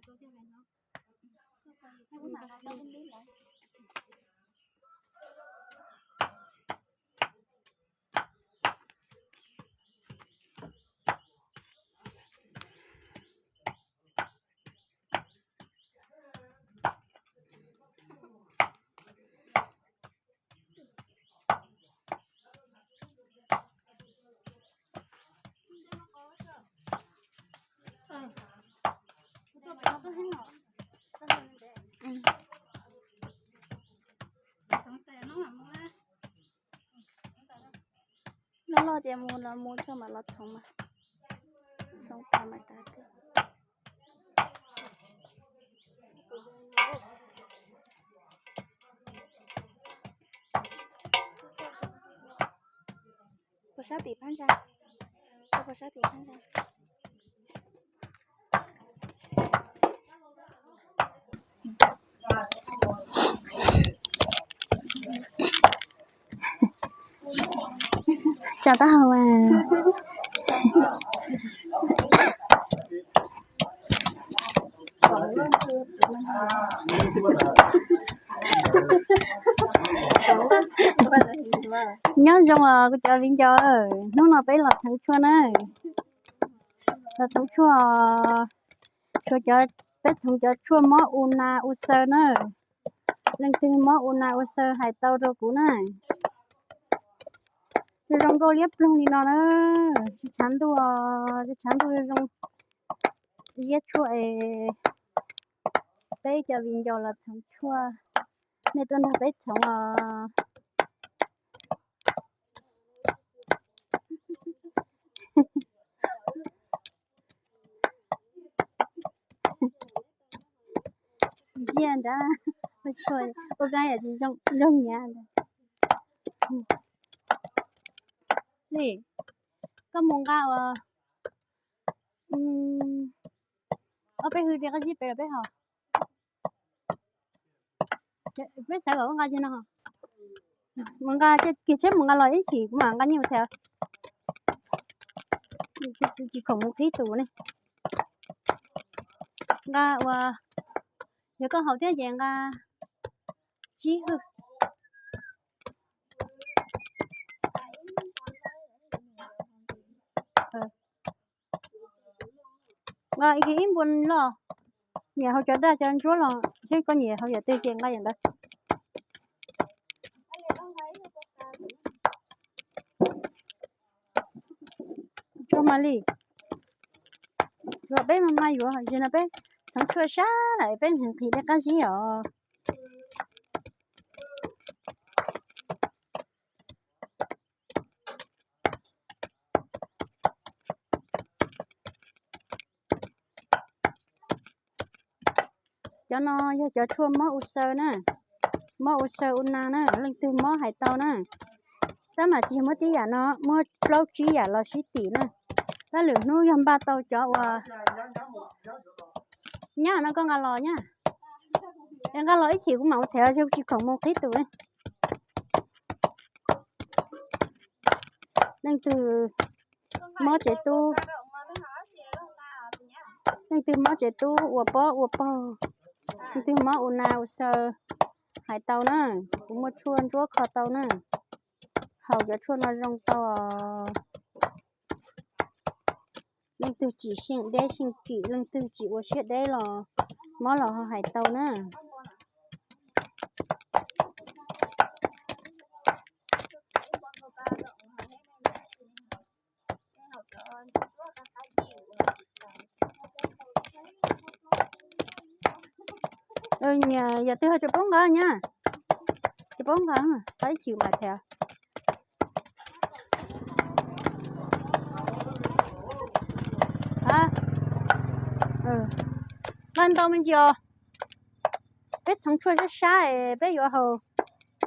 Loj loj ces mus los mus tso mam los txhoov mas. Txhoov tas mam tas. Puas sab tim phab ntsa? Puas sab tim phab ntsa? Tsa taub hau. Nyob zoo os kuv cov viv ncaus, hnub no peb los txhoov tshuaj na. Los txhoov tshuaj, tshuav cov, peb txhoov cov tshuaj mob u na u xaw na. Leej twg mob u na u xaw hais tau rau kuv na. Zoo zoo nkauj liab ploog li no na. Tshav ntuj, tshav ntuj zoo zoo. Ziab tshuaj es peb cov viv ncaus los txhoov tshuaj, nej tuaj nrog peb txhoov os. Ntsia nrad, ua kab yam tsis zoo nyob ntag. Li, koj mus nqa ua, ob peb hwj li qab zib pem los peb ho. Peb xav kom nqa li no. Mus nqa kiag tsheb mus nqa los ib chim kuv mam nqa nyiaj mus thiab. Tsis khoom mus qhib tus ne. Nqa ua, yog koj haus thiab ces nqa tsib hwj. Nqa ib npua loj, nyiam haus cov daj cov ntsuab los seb koj nyiam haus yam twg ces nqa yam ntawd. Tsuag mas li, tsuag peb mas mas yuav hais tias no peb txhoov tshuaj sab lawm peb nqhis dej qab zib os. Cov no yog cov tshuaj mob u xaw na, mob u xaw u na na, leej twg mob hais tau na. Tab mas tsis yog muab tib yam no, muab plaub tsib yam los sib tim na. Tab lwm hnub yog npaj tau cov uas nyab no koj nqa los nyab, es nqa los ib chim kuv mam ua them, tsis khoom mus qhib tus ne. Leej twg mob tsev tub, leej twg mob tsev tub ua pob ua pog, leej twg mob u na u xaw hais tau na, kuv muaj tshuaj ntsuab kho tau na. Haus cov tshuaj no zoo tau. Leej twg tsis xyeej deb xyeej kim, leej twg tsis ua siab deb los mob los ho hais tau na. Yog twg ho tsis paub nqa nyab, tsis paub nqa, nqa ib chim mam them. Nqa ntau me ntsis os. Peb txhoov tshuaj sab sab es peb yuav haus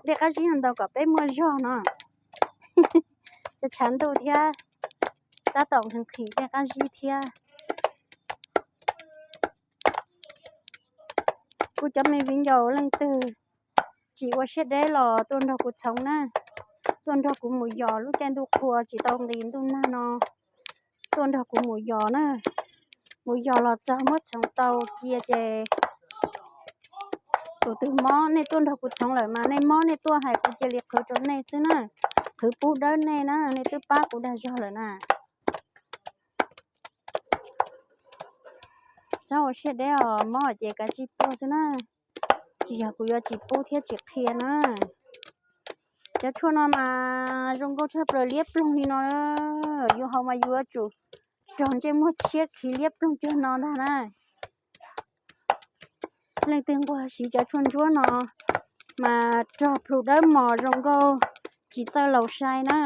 dej qab zib ntau kom peb muaj zog no. Cov tshav ntuj thiab, tab tom nqhis dej qab zib thiab. Kuv cov me viv ncaus leej twg tsis ua siab deb los tuaj nrog kuv txhoov na, tuaj nrog kuv mus yos lub caij ntuj qhua tsis tau nqis ntuj nag no, tuaj nrog kuv mus yos na. Kuv yog los txog muab txhoov tau cia ces tus twg mob nej tuaj nrog kuv txhoov lawm mas nej mob nej tuaj hais kuv cia li qhwv rau nej xwb na. Qhwv pub dawb nej na, nej twb pab kuv dag zog lawm na. Txhob ua siab deb os, mob ces kav tsij tuaj xwb na. Tsis yog kuv yuav tsis pub thiab tsis qhia na. Cov tshuaj no mas zoo nkauj tshaj plaws, liab ploog li no. Yus haus mas yus yuav tsum rog ntsej muag tshiab khiv liab ploog cuag no ntag na. Leej twg nquag siv cov tshuaj ntsuab no mas rog plhu dawb mos zoo nkauj, tsis txawj laus sai na.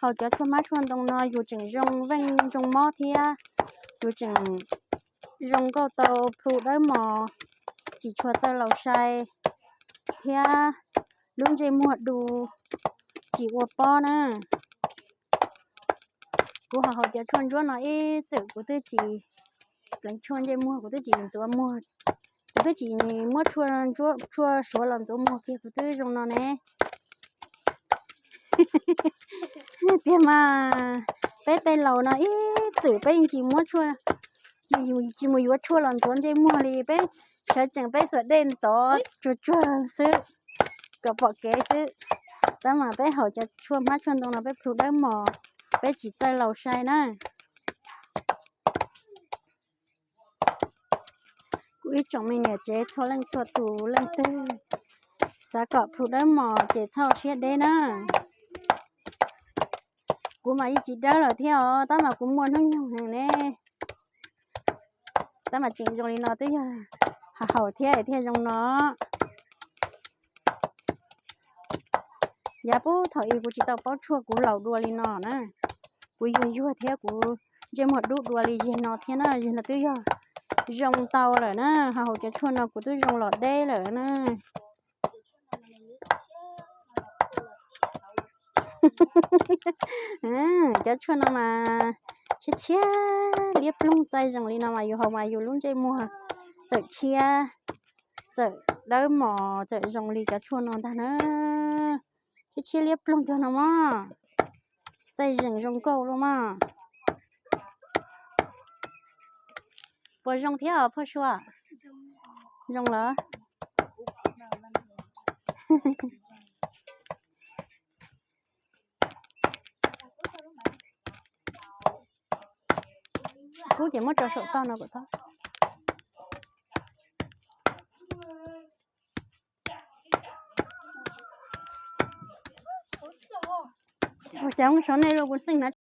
Haus cov tshuaj hmab tshuaj ntoo no yus tseem zoo veej zoo mob thiab, yus tseem zoo nkauj tau plhu dawb mos, tsis tshua txawj laus sai thiab lub ntsej muag du, tsis ua pob na. Kuv ho haus cov tshuaj ntsuab no ib txwm kuv twb tsis pleev tshuaj ntsej muag, kuv twb tsis ntxuav muag, kuv twb tsis muab tshuaj suav los ntxuav muag kiag, kuv twb zoo no ne. Tiag mas, peb tej laus no ib txwm peb yeej tsis muab tshuaj, tsis mus yuav tshuaj los ntxuav ntsej muag li, peb sawv tsees peb xuas dej ntov tsuag tsuag xwb kom pom kev xwb. Tab mas peb haus cov tshuaj hmab tshuaj ntoo no peb plhu dawb mos, peb tsis txawj laus sai na. Kuv ib tsoom me niam tsev txhua leej txhua tus, leej twg xav kom plhu dawb mos ces txhob siab deb na. Kuv mas yeej tsis dawb lawm thiab os, tab mas kuv muaj hnub nyoog heev ne. Tab mas tseem zoo li no twb yog haus thiab thiaj zoo no. Yav puag thaum ub kuv tsis tau paub tshuaj kuv laus dua li no na. Kuv yuag yuag thiab kuv ntsej muag dub dua li yag no thiab na, yag no twb yog zoo tau lawm na, haus cov tshuaj no kuv twb zoo los deb lawm na. Cov tshuaj no mas tshiab tshiab liab ploog txaij zeem li no mas yus haus mas yus lub ntsej muag txawm tshiab, txawm dawb mos, txawm zoo li cov tshuaj no ntag na. Tshiab tshiab liab ploog cuag no mog, txaij zeem zoo nkauj luaj mog. Puas zoo thiab os Phoj Sua? Zoo lawm. Kub ces muab rau saum toj no kom tau. Ua cas muaj sov nej luaj kuv xeej hnav